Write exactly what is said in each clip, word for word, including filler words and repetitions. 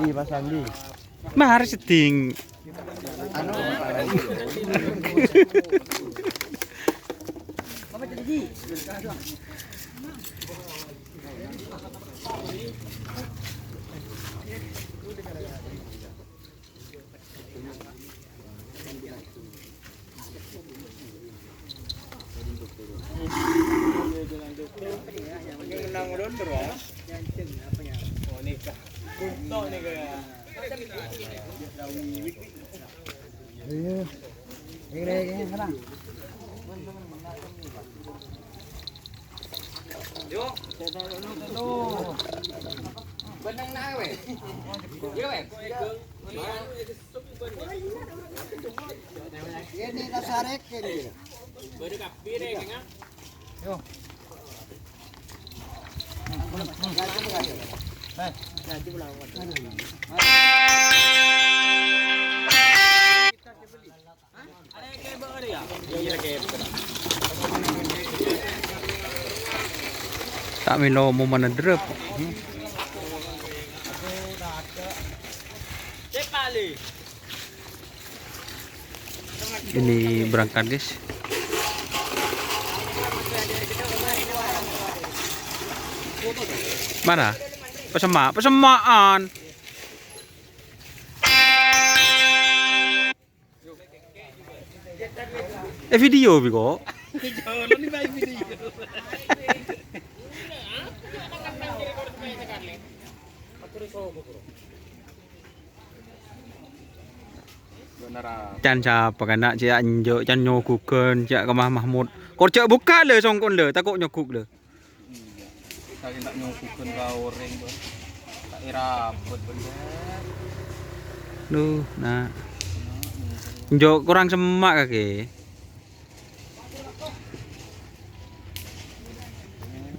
Dipasang, Di. Mara sedding. Ta' mèlo momana drep. Ini berangkat, guys. Mana? Pesema', pesema'an. Eh, video, Biko. Can sapa kana' cè' enjâ', can nyogughân, cè' ka Mah Mahmud. Kor jhâ' bukka' lè songkon lè, tako' nyogug lè. Iyâ. Sakèng ta' nyogughân ka orèng, Bang. Ta' èrabât, bhender. Duh, Na'. Enjâ' korang semma' kakè.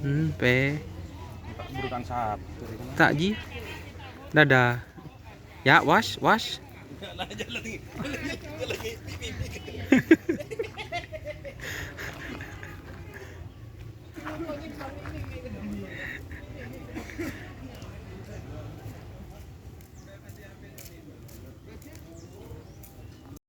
Hmm, pe. Ta' ji. Dadah. Ya, was, was.